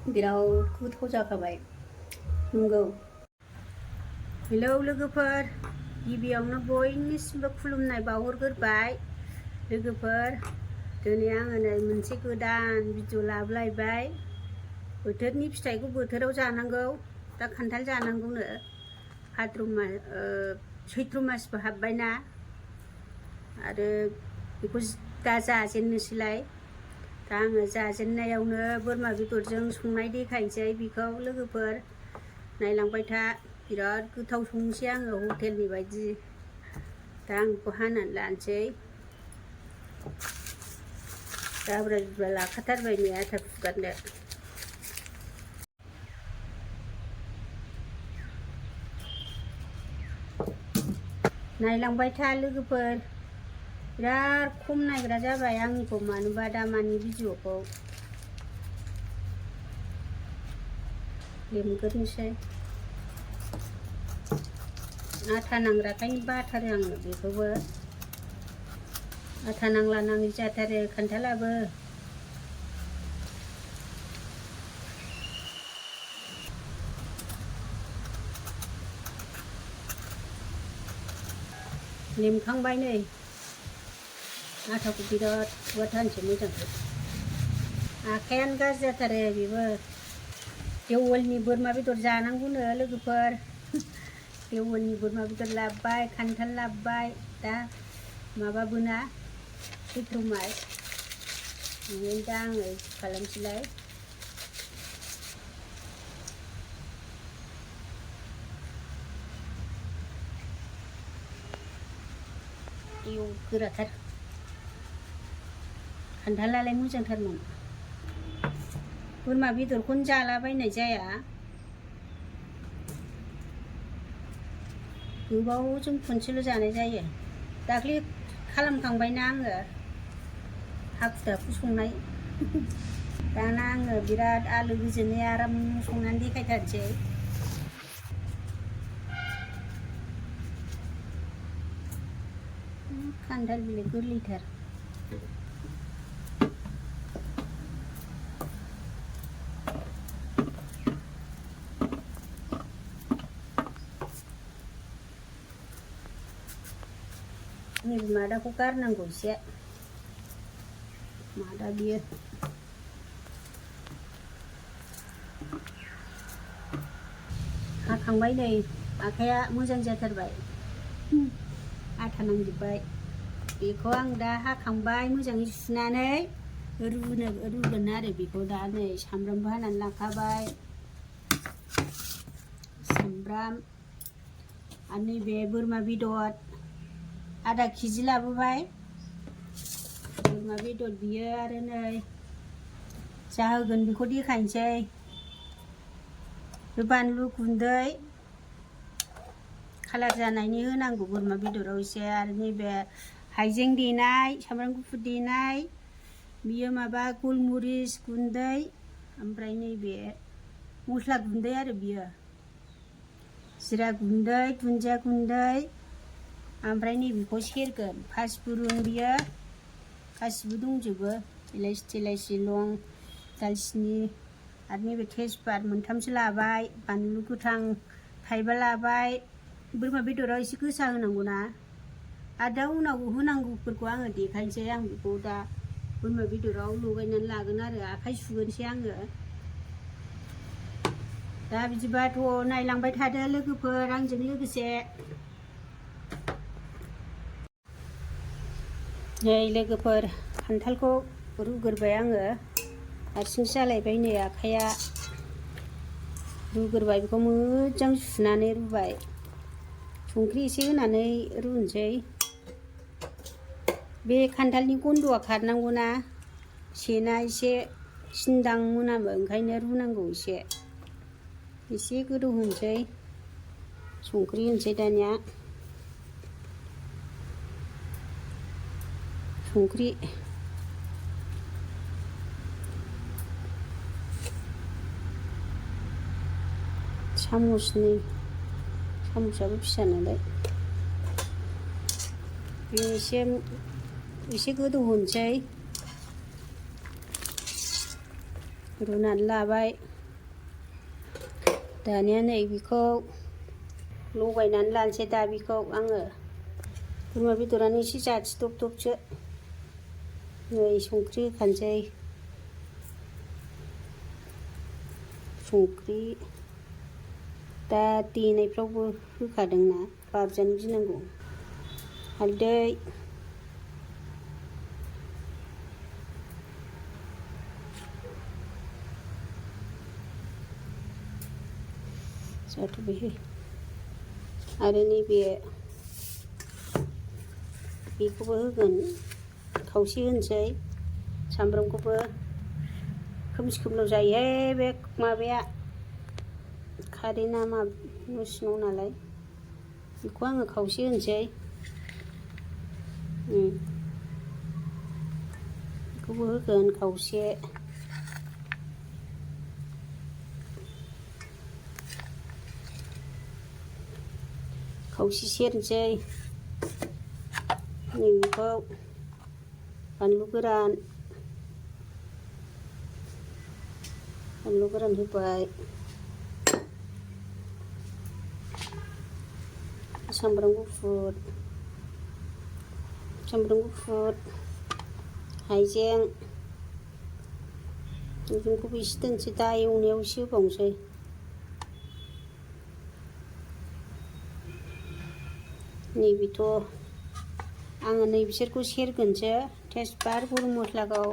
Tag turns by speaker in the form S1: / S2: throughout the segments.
S1: बिराद गोथाव जाखाबाय नंगौ। हेलौ लोगोफोर, गिबियावनो बयनिसिमबो खुलुमनाय बावहरग्रोबाय। लोगोफोर, दिनै आङो नै मोनसे गोदान भिडिअ लाबोलायबाय। बोथोरनि फिथाइखौ बोथोराव जानांगौ। दा खान्थाल जानांगौनो। सैथ्र' मासबो हाबबायना, आरो बेखौ दा जाजेननोसैलाय। दा आङो जाजेननायावनो बोरमा बेदरजों संनाय देखायनोसै बेखौ। लोगोफोर नायलांबाय था, बिराद गोथाव संनोसै आङो हटेलनि बायदि। दा आं बेखौ हानानै लानोसै। दाब्रा जुब्रा लाखाथारबाय नै आथा फुगारनो। नायलांबाय था लोगोफोर, बिराद खम नायग्रा जाबाय आंनिखौ मानोबा दामानि भिडिअखौ। लेमग्रोनोसै। आथा नांग्राखायनो बाथारो आङो बेखौबो। आथा नांला नाङि जाथारो खान्थालाबो। लेमखांबाय नै, आथाखौ बिराद फुगारथारनोसै मोजांखौ। आखायानो गाज्रि जाथारो बेबो। देवलनि बोरमा बेदर जानांगौनो लोगोफोर। देवलनि बोरमा बेदर लाबोबाय, खान्थाल लाबोबाय। दा माबाबोना सैथ्र' मास, ओंखायनो दा आङो खालामसैलाय। एव गोराथार। खान्थालालाय मोजांथारमोन। बोरमा बेदरखौनो जालाबायनाय जाया। गोबावजों खनसेल' जानाय जायो। दाख्लि खालामखांबायना आङो हाखु दाखु संनाय। दाना आङो बिराद आलो गोजोनै आराम संनानै देखायथारसै। खान्थाल बिलाइ गोरलैथार। नैबे मादाखौ गारनांगौ एसे। मादा बियो। हाखांबाय नै, आखाइया मोजां जाथारबाय। आथा नांजोब्बाय। बेखौ आं दा हाखांबाय मोजाङै सुनानै रुगोन आरो बेखौ दा नै सामब्रामबो हानानै लाखाबाय। सामब्राम आरो नैबे बोरमा बेदर आधा केजि लाबोबाय। बोरमा बेदर बियो आरो नै जाहोगोन बेखौ देखायनोसै। बे बानलु गुन्दै कालार जानायनि होनांगौ बोरमा बेदराव एसे। आरो नैबे हाइजें देनाय, सामब्राम गुफुर देनाय, बियो माबा गलमरिस गुन्दै, ओमफ्राय नैबे मस्ला गुन्दै आरो बियो जिरा गुन्दै, दुन्दिया गुन्दै, ओमफ्राय नैबेखौ सेरगोन पासफुरन, बियो गासिबो दंजोबो। इलाइसि थिलाइसि, लं, दालसिनि, आरो नैबे तेजपात मोनथामसो लाबाय। बानलु गोथां थाइबा लाबाय। बोरमा बेदराव एसे गोसा होनांगौ ना। आरो दा उनाव होनांगौफोरखौ आङो देखायनोसै। आं बेखौ दा बोरमा बेदराव लगायनानै लागोन आरो आखाइ सुगोनसै आङो। दा बिदिबाथ' नायलांबाय थादो लोगोफोर आंजों लोगोसे। नै लोगोफोर, खान्थालखौ रुग्रोबाय आङो। हारसिंसो जालायबाय नै आखाइया। रुग्रोबाय बेखौ मोजां सुनानै रुबाय। संख्रि एसे होनानै रुनोसै। बे खान्थालनि गन्धआ खारनांगौ ना, सेना एसे सिन्दां मोनामो, ओंखायनो रुनांगौ एसे। एसे गोदौ होनोसै, संख्रि होनोसै दानिया। संख्रि सामसनै, सामसआबो फिसा नालाय। बे एसे गोदौ होनोसै। रुनानै लाबाय। दानिया नै बेखौ लगायनानै लानोसै। दा बेखौ आङो बोरमा बेदरानो एसे जाथिदबदबसो नै संख्रि होखानोसै। संख्रि दा देनायफ्रावबो होखादोंना बाबजानो गिनांगौ। हालदै जाथ'बायहाय आरो नैबे बेखौबो होगोन, खावसे होनोसै। सामब्रामखौबो खोमसि खोमलाव जायोहाय बे माबाया कारेन्टआ मा न' सिङाव नालाय। बेखौ आङो खावसे होनोसै। बेखौबो होगोन खावसे। खावसे सेरनोसै। नैबेखौ बानलु गोरान होबाय। सामब्राम गुफुर हाइजें हाइजेंखौबो एसे दोनसै। दा एवनायाव एसे होबावनोसै। नैबेथ' आङो नैबिसोरखौ सेरगोनसो तेजपात गरम मस्लाखौ।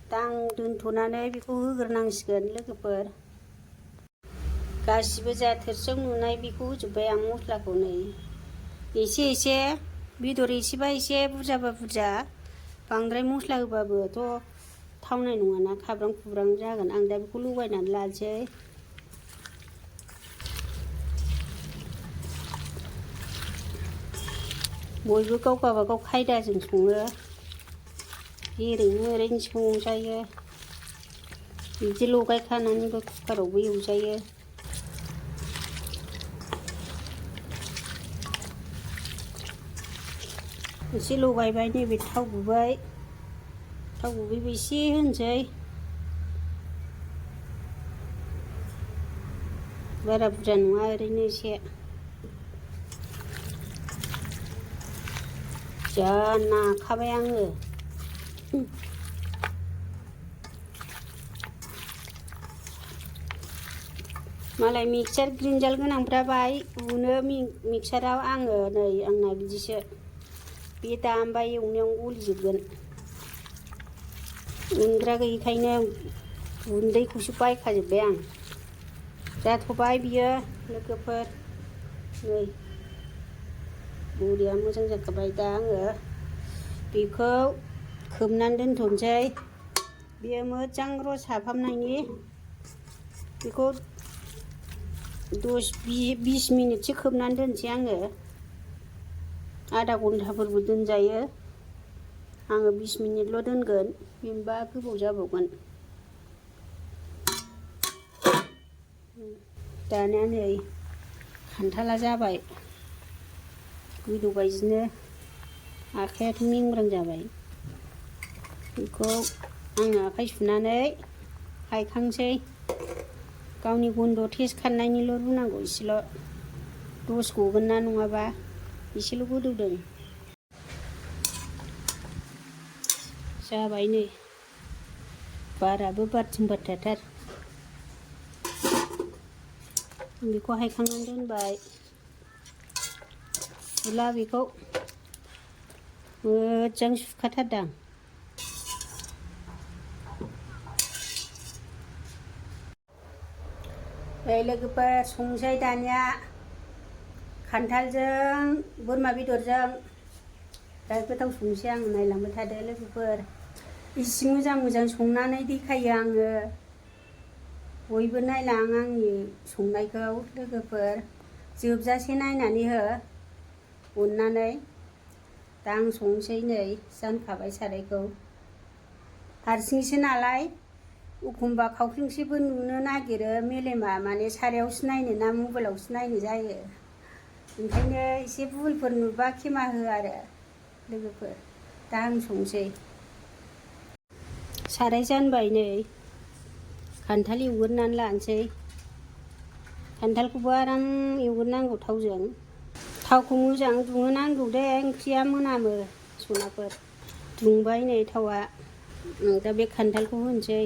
S1: दा आं दोनथ'नानै बेखौ होग्रोनांसिगोन लोगोफोर। गासिबो जा थोरसियाव नुनाय बेखौ होजोब्बाय आं मस्लाखौ। नै एसे एसे बेदर एसेबा एसे बुरजाबा बुरजा, बांद्राय मस्ला होबाबोथ' थावनाय नङाना, खाब्रां खुब्रां जागोन। आं दा बेखौ लगायनानै लानोसै। बयबो गाव गावबागाव खायदाजों सङो, जेरैनो ओरैनो संजायो। बिदि लगायखानानैबो कुकारावबो एवजायो। एसे लगायबाय। नैबे थाव गुबैबो एसे होनोसै। बारा बुरजा नङा, ओरैनो एसे। जा नाखाबाय आङो। मालाय मिक्सार ग्रिन्डार गोनांफ्रा बाहाय उनो मिक्साराव। आङो नै आंना बिदिसो। बे दामबा एवनायाव गलिजोबगोन। उनग्रा गैयिखायनो गुन्दैखौसो बायखाजोब्बाय आं। जाथ'बाय बियो लोगोफोर। नै बरिया मोजां जाखाबाय। दा आङो बेखौ खोबनानै दोनथ'नोसै। बेयो मोजां रस हाबहाबनायनि। बेखौ 10-20 मिनिटसो खोबनानै दोनसै आङो। आधा घन्टाफोरबो दोनजायो। आङो 20 मिनिटल' दोनगोन, बेनोबा गोबाव जाबावगोन। दानिया नै खान्थाला जाबाय, गोदौबाय बिदिनो। आखायाथ' मेंग्रां जाबाय। बेखौ आङो आखाइ सुनानै हायखांसै। गावनि गन्ध' टेस्ट खारनायनिल' रुनांगौ एसेल'। दस गगोन ना नङाबा। एसेल' गोदौदों। जाबाय नै, बाराबो बारथिं बारथाथार। बेखौ हायखांनानै दोनबाय। सुला बेखौ मोजां सुखाथारदां। लोगोफोर संसै दानिया खान्थालजों बोरमा बेदरजों। दा गोथाव संसै आं, नायलांबाय थादो लोगोफोर। इसे मोजां मोजां संनानै देखायो आङो। बयबो नायलां आंनि संनायखौ लोगोफोर। जोबजासे नायनानै हो अननानै। दा आं संसै। नै जानखाबाय सारायखौ। हारसिंसो नालाय एखमबा खावख्लिंसेबो नुनो नागिरो मेलेमा। माने सारायावसो नायनो ना मबाइलावसो नायनो जायो। ओंखायनो एसे भुलफोर नुबा खेमा हो आरो लोगोफोर। दा आं संसै। साराय जानबाय। नै खान्थाल एवग्रोनानै लानोसै। खान्थालखौबो आराम एवग्रोनांगौ थावजों थावखौ मोजां दुंहोनांगौ दे ओंख्रिया मोनामो सनाफोर दुंबाय नै थावा दा बे खान्थालखौ होनोसै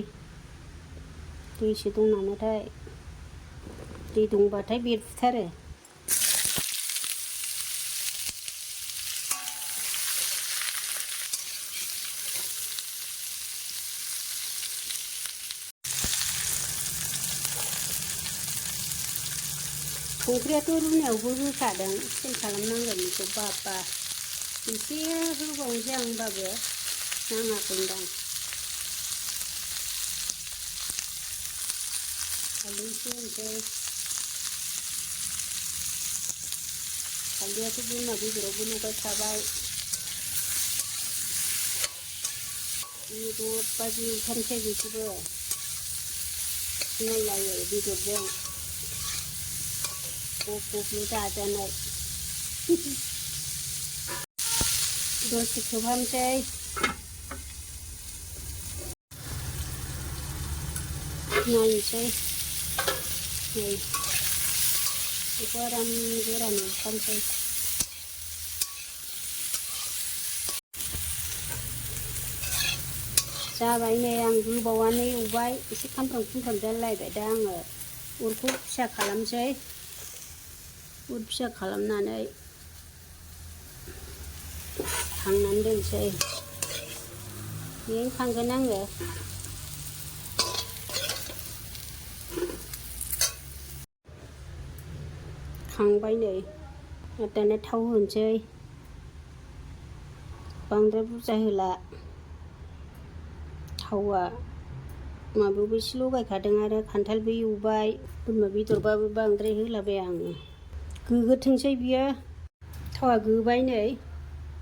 S1: दैसो दं नामाथाय दै दुंबाथाय बेरफुथारो संख्रियाथ' रुनायावबो होखादों सेल खालामनांगोन बेखौ बाबा एसे होबावनोसै आं होनबाबो नाङाखैदां हालदै एसे होनोसै हालदैयाथ' बोरमा बेदरावबो लगायखाबाय बेदर बादि एवथारनोसै बेखौबो नायलायो बेदरजों गबगबनो जाजानाय दसे खोबहाबनोसै नायनोसै नै बेखौ आराम गोरान एवखानोसै जाबाय नै आं गोबावानो एवबाय एसे खामफ्राम खुमफ्राम जालायबाय दा आङो अरखौ फिसा खालामसै अर फिसा खालामनानै खांनानै दोनसै बेहाय खांगोन आङो खांबाय नै दाना थाव होनोसै बांद्राय बुरजा होला थावा माबायावबो एसे लगायखादों आरो खान्थालबो एवबाय बोरमा बेदरबाबो बांद्राय होलाबाया आङो गोगोथोंसै बियो थावा गोबाय नै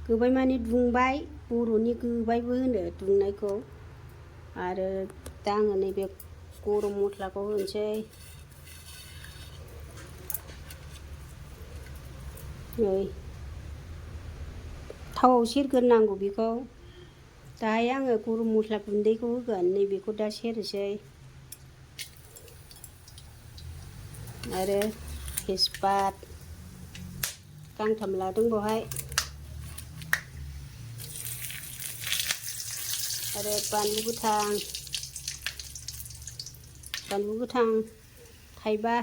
S1: गोबाय माने दुंबाय बर'नि गोबायबो होनो दुंनायखौ आरो दा आङो नैबे गरम मस्लाखौ होनोसै नै थावाव सेरग्रोनांगौ बेखौ दाहाय आङो गरम मस्ला गुन्दैखौ होगोन नैबेखौ दा सेरनोसै आरो तेजपात गांथाम लादों बेवहाय आरो बानलु गोथां थाइबा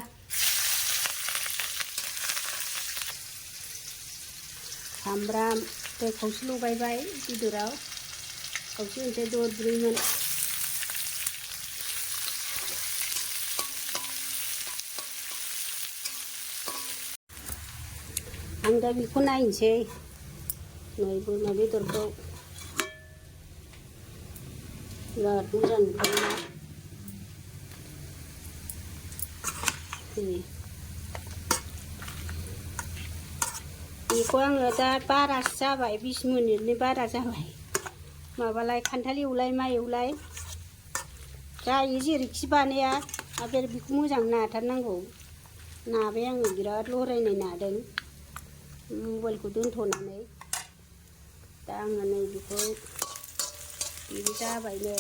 S1: सामब्राम दै खावसे लगायबाय बेदराव खावसे होनसै दरब्रैमोन आं दा बेखौ नायनोसै नै बोरमा बेदरखौ बिराद मोजां नुखायोना बेखौ आङो दा बारासो जाबाय 20 मिनिटनि बारा जाबाय माबालाय खान्थाल एवलाय मा एवलाय जायो जेरैखि बानाया आरो बेखौ मोजां नाथारनांगौ नाबाय आङो बिराद लरायनाय नादों मबाइलखौ दोनथ'नानै दा आङो नै बेखौ बेबो जाबाय नै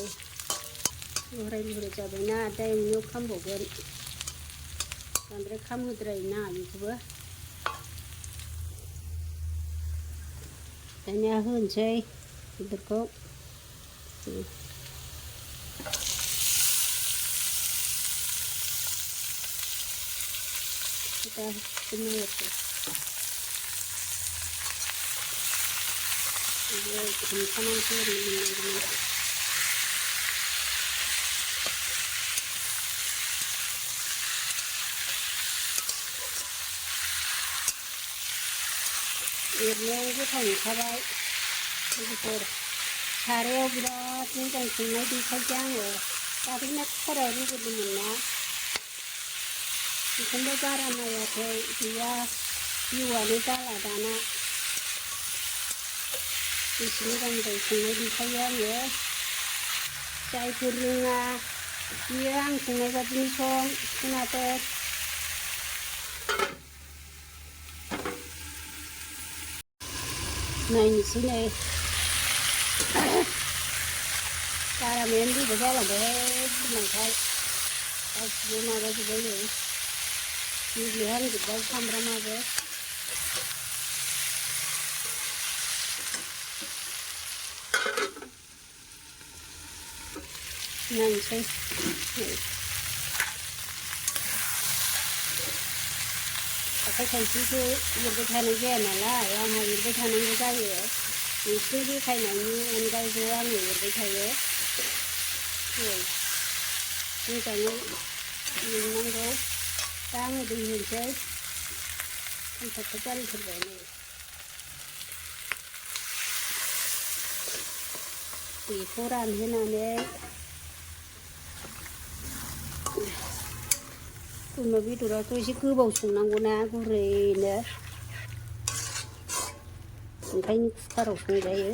S1: लराय जाबायना दा एवनायाव खामबावगोन बांद्राय खामहोद्राय नाङा बेखौबो दानिया होनोसै बेदरखौ दा होनोसै हमखानांसै ओरैनो एरनायाव गोथाव नुखाबाय लोगोफोर सारायाव बिराद मोजां संनाय देखायसै आङो दाख्लैना कुकाराव रुग्रोदोंमोन ना बेखौनो बारा नायाखै गैया भिउआनो जाला दाना बेसे मोजां संनाय देखायो आङो जायफोर रोङा बियो आं संनाय बादिनो सनाफोर नायनोसै नै गारामायानो बोरैबा जालांबाय बुरनायखाय गासिबो माबाजोब्बाय नै गेब्लेहांजोब्बाय सामब्रामाबो नायनोसै आखाइ थाइसेखौ एरबाय थानाय जाया नालाय आंहा एरबाय थानांगौ जायो एसे देखायनायनि अनगायैबो आङो एरबाय थायो मोजाङै एवनांगौ दा आङो दै होनोसै खामथाबथाब जालायथारबाय नै बेखौ रानहोनानै बोरमा बेदराथ' एसे गोबाव संनांगौना गुरैनो ओंखायनो कुकाराव संजायो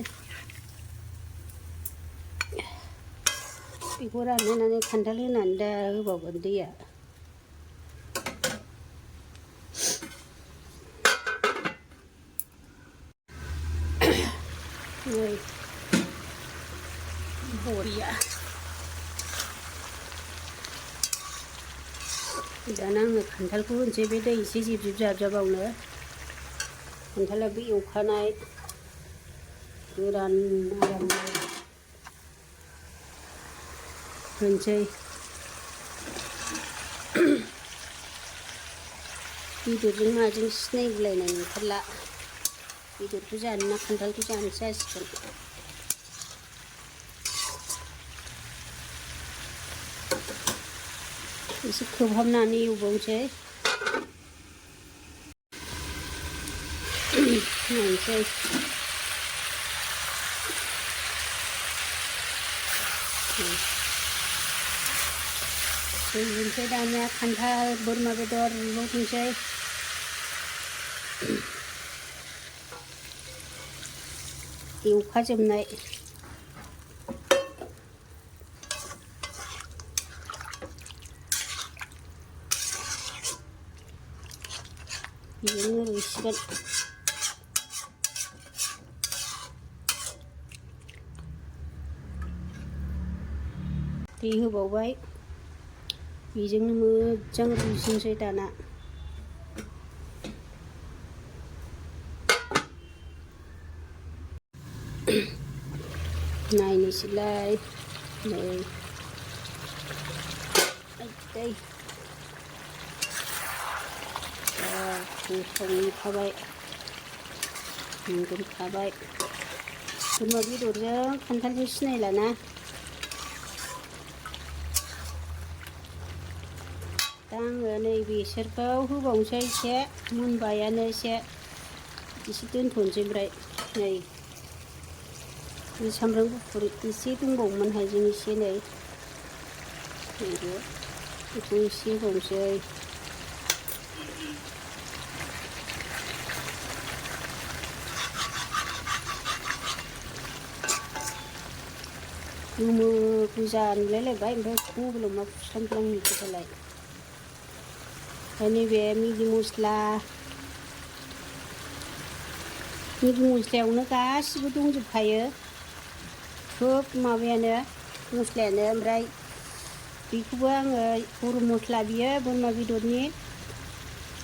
S1: बेखौ रानहोनानै खान्थाल होनानै दा होबावगोन दैया नै बरिया दाना आङो खान्थालखौ होनोसै बे दै एसे जिब जिब जाबजाबावनो खान्थालाबो एवखानाय गोरान आराम होनोसै बेदरजों माजों सिनायलायनाय नंथारला बेदरखौ जानो ना खान्थालखौ जानोसो जासिगोन एसे खोबहाबनानै एवबावनोसै नायनोसै दै होनोसै दानिया खान्थाल बोरमा बेदर रुबावथोंसै एवखाजोबनाय बेजोंनो रुइसिगोन दै होबावबाय बेजोंनो मोजां रुइसोनसै दाना नायनोसैलाय नै दै गोथावैखाबाय मोनगोनखाबाय बोरमा बेदरजों खान्थालजों सिनायलाना दा आङो नै बेसरखौ होबावनोसै एसे मोनबायानो एसे दोनथ'नोसै ओमफ्राय नै सामब्राम गुफुर एसे दंबावोमोन हाइजें एसे नै बेखौ एसे होबावनोसै गोमो गोजा नुलायलायबाय ओमफ्राय मबाइलाव मा फुस्लांफ्लांनिखौलाय ओमफ्राय नैबे मेगि मस्लायावनो गासिबो दंजोबखायो सोब माबायानो मस्लायानो ओमफ्राय बेखौबो आङो गरम मस्ला बियो बोरमा बेदरनि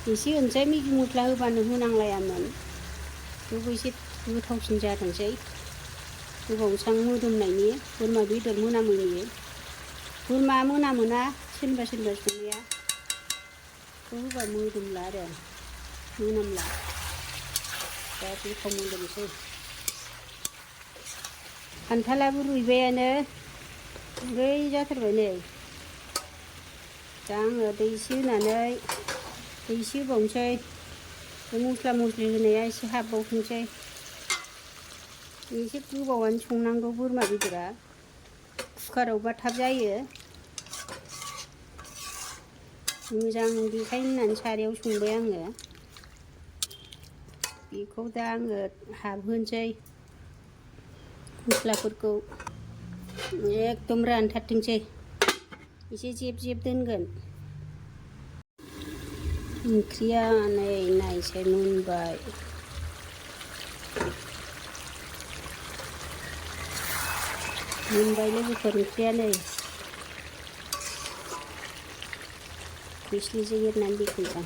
S1: एसे होनोसै मेगि मस्ला होबानो होनांलायामोन थेवबो एसे गोथावसिन जाथोंसै गोबावसां मोदोमनायनि बोरमा बेदर मोनामैनि बोरमा मोनामोना सोरनिबा संनाया बेखौ होबा मोदोमला आरो मोनामला दा गोथाव मोदोमसै खान्थालाबो रुइबायानो गुरै जाथारबाय नै दा आङो दै एसे होनानै दै एसे होबावनोसै बे मस्ला मस्लि होनाया एसे हाबबावथोंसै एसे गोबावानो संनांगौ बोरमा बेदरा कुकारावबा थाब जायो मोजां बेखायनो होननानै सारायाव संबाय आङो बेखौ दा आङो हाबहोनोसै मस्लाफोरखौ एकदम रानथारथोंसै एसे जेब जेब दोनगोन ओंख्रिया नै नायसै मोनबाय मोनबाय लोगोफोर ओंख्रिया नै खोस्लिजों एरनानै बेखेवदां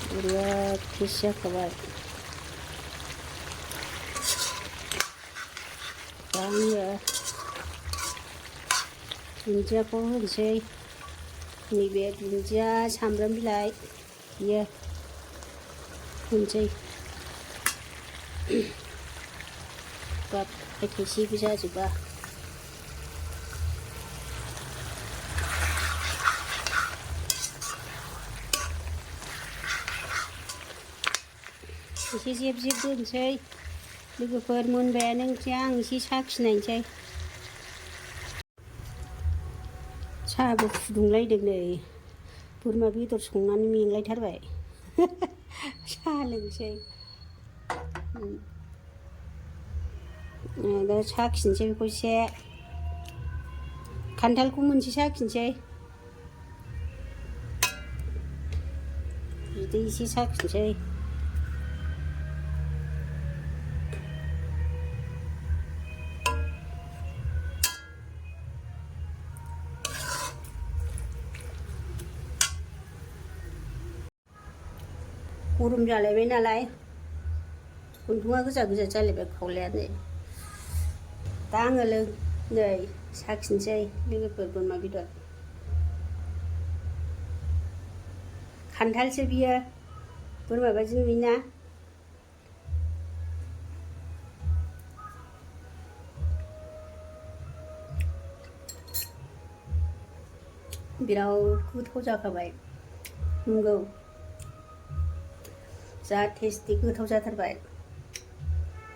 S1: बरिया टेस्ट जाखाबाय। दा आङो दुन्दियाखौ होनोसै। नैबे दुन्दिया सामब्राम बिलाइ बियो होनोसै। बाब थाइसेबो जाजोबा। एसे जेब जेब दोनसै। लोगोफोर मोनबायानो ओंख्रिया, आं एसे साखिनायसै। साहाबो फुदुंलायदों नै। बोरमा बेदर संनानै मेंलायथारबाय। साहा लोंसै। दा साखिनोसै बेखौ एसे। खान्थालखौ मोनसे साखिनोसै। बिदै एसे साखिनोसै। गरम जालायबाय नालाय गन्थङा गोजा गोजा जालायबाय खावलायानो। दा आङो नै साखिनोसै लोगोफोर बोरमा बेदर। खान्थालसो बियो, बोरमा बायदि नुयोना। बिराद गोथाव जाखाबाय। नंगौ, जा टेस्टि गोथाव जाथारबाय।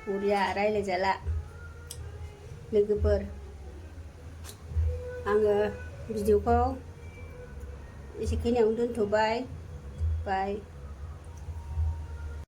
S1: बरिया रायलायजाला। लोगोफोर, आङो भिडिअखौ एसेखिनियावनो दोनथ'बाय। बाय।